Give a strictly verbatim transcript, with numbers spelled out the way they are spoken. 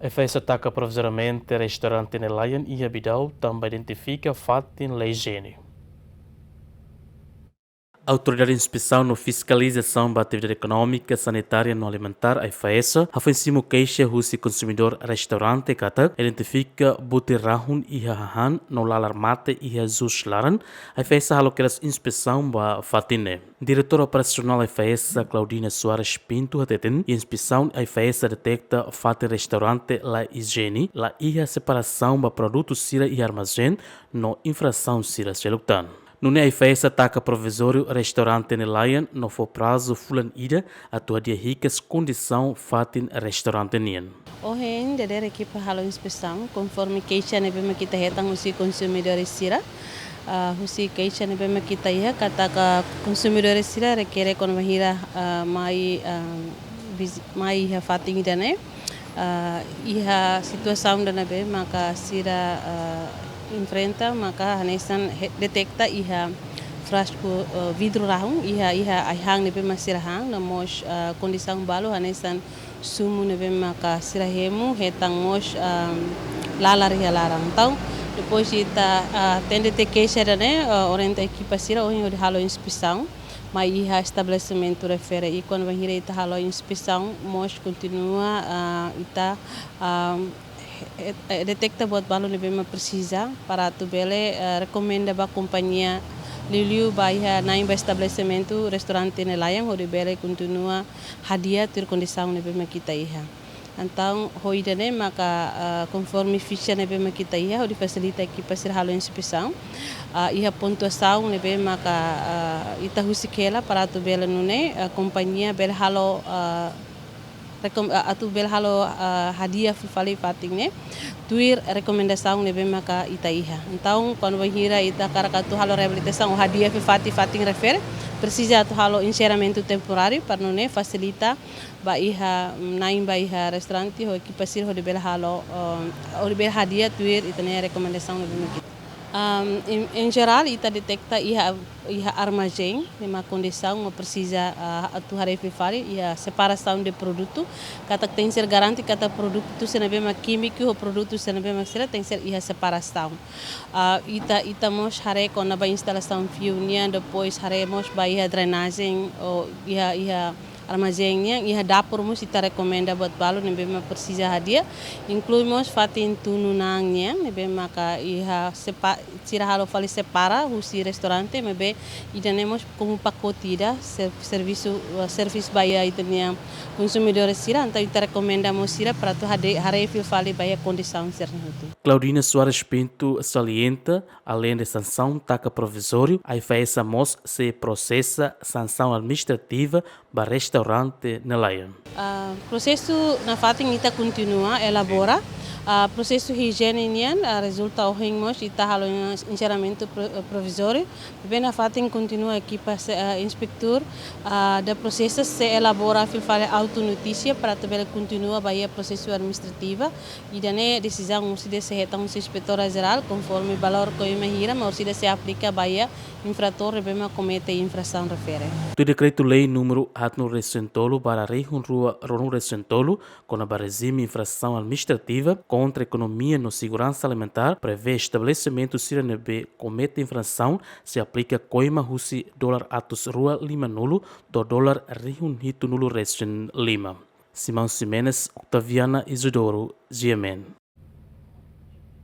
AIFAESA taka provizoriamente restaurante Nelayan iha Bidau tanba identifika fatin la ijiene. Autoridade Inspesaun no Fiskalizasaun ba Atividade Ekonómika, Sanitária no Alimentár, AIFAESA, hafoin simu keixa husi konsumidór restaurante katak identifika butir rahun iha hahán no lalar mate iha jus laran. AIFAESA halo kedas inspesaun ba fatin ne'e. Diretora Operasionál AIFAESA, Claudina Soares Pinto, hateten, iha inspesaun AIFAESA deteta fatin restaurante la ijiene, la iha separasaun ba produtu sira iha armazén no infrasaun sira seluk tan. Nune'e AIFAESA taka provizóriu restaurante Nelayan no fó prazu fulan ida atu hadi'a hikas kondisaun fatin restaurante nian. Ohin dadeer ekipa halo inspesaun, konforme keixa ne'ebé mak ita hetan husi konsumidores sira. Ah, husi keixa ne'ebé mak ita iha, katak konsumidores sira rekere kuandu bainhira, ah, mai, ah, visi-, mai iha fatin ida-ne'e, ah, iha situasaun ida ne'ebé maka sira, ah, enfrenta, maka hanesan he-, deteta iha frasku, ah, vidru rahun, iha, iha ai-han ne'ebé mak sira han, no mós, ah, kondisaun balu hanesan sumu ne'ebé maka sira hemu, hetan mós, ah, lalar iha laran. Entaun, depois ita, ah, atende tiha keixa ida-ne'e, ah, orienta ekipa sira ohin hodi halo inspesaun mai iha estabelesimentu refere. I kuandu bainhira ita halo inspesaun, mós kontinua, ah, ita, ah, he-, he-, deteta buat balu ne'ebé mak presiza para atu bele, ah, rekomenda ba kompañia liuliu ba iha na'in ba estabelesimentu restaurante Nelayan hodi bele kontinua hadi'a tuir kondisaun ne'ebé mak ita iha. Entaun, ho ida-ne'e maka, ah, konforme fixa ne'ebé mak ita iha, hodi fasilita ekipa sira halo inspesaun, ah, iha pontuasaun ne'ebé maka, ah, ita husik hela para atu bele nune'e, ah, kompañia bele halo, ah, rekom-, ah, atu bele halo, ah, hadi'a fila fali fatin ne'e, tuir rekomendasaun ne'ebé maka ita iha. Entaun, kuandu bainhira ita hakarak atu halo reabilitasaun ou hadi'a fila fali fatin refere, presiza atu halo enserramentu temporáriu para nune'e fasilita ba iha, mm, na'in ba iha restaurante ho ekipa sira hodi bele halo, um, hodi bele hadi'a tuir ita-nia rekomendasaun ne'ebé mak ita. Um, em, em geral, ita deteta iha, iha armazén ne'ebé mak kondisaun mak presiza, ah, atu haree fila fali, iha separasaun de produtu, katak tenke ser garante katak produtu sira ne'ebé mak kímiku ho produtu sira ne'ebé mak sira tenke ser iha separasaun. Ah, ita, ita mós haree kona-ba instalasaun fiu nian, depois haree mós ba iha drenajen, ou iha, iha armazén nian, iha dapur mós ita rekomenda buat balu ne'ebé mak presiza hadi'a, inklui mós fatin tunu na'an nian, ne'ebé maka iha sepa-, sira halo fali separa husi restaurante, maibé ida-ne'e mós komu pakote ida, ser-, servisu, eh, servisu ba iha ita-nia konsumidores sira, entaun ita rekomenda mós sira para atu hade-, haree fila fali ba iha kondisaun sira-ne'e hotu. Claudina Soares Pinto salienta, aleinde sansaun taka provizóriu, AIFAESA mós sei prosesa sansaun administrativa ba restaurante Nelayan. Ah, prosesu nafatin ita kontinua elabora. Ah, prosesu ijiene nian, ah, rezulta ohin mós ita halo enserramentu pro-, provizóriu. Maibé nafatin kontinua ekipa se-, ah, inspetór, ah, ita prosesa sei elabora fila fali auto-notísia para atu bele kontinua ba iha prosesu administrativa. Ida-ne'e desizaun orsida sei hetan husi Inspetora Jerál, konforme valór koima hira mak orsida sei aplika ba iha infratór ne'ebé mak komete infrasaun refere. Tuir Dekretu-Lei númeru haatnulu resin tolu barra rihun rua ruanulu resin tolu, kona-ba rejime infrasaun administrativa kontra ekonomia no seguransa alimentár, prevee estabelesimentu sira ne'ebé komete infrasaun sei aplika koima husi dolar atus rua limanulu to'o dolar rihun hitunulu resin lima. Simão Ximenes, Octaviana Isidoro, G M N.